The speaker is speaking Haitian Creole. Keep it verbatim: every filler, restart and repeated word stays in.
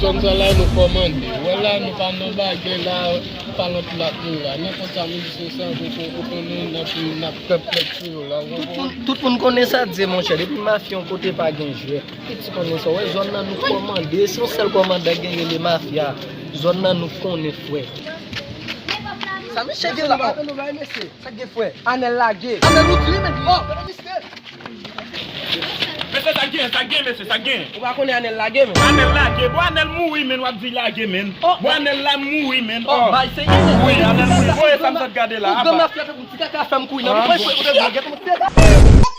Zòn sa la nou kòmande. Wè la nou pa nan bagay la, pa nan plat nou la. Nenpòt sa moun di se sa, ou konnen n ap, n ap pèp pèp sou yo la. Tout moun, tout moun konnen sa di monchè, depi mafya yon kote pa gen jwèt. Tout ti konnen sa, wè zòn nan nou kòmande, se yon sèl kòmandan gen rele mafya. Zòn nan nou konnen frè. Sa misye gen la? Sa gen frè? Anèl lage. Anèl ou di men. Oh, gade misye. Mesye, sa gen, sa gen, mesye, sa gen. Ou pa konnen Anèl lage men. Anèl lage, bon, Anèl mouri men, w ap di lage men. Oh, bon, Anèl la mouri men. Oh, bay se wi, Anèl mouri. Bon, e sa m sot gade la. Ou gran mafya tankou ti kaka fè m kouri nan. Ou te gen gèt mwen.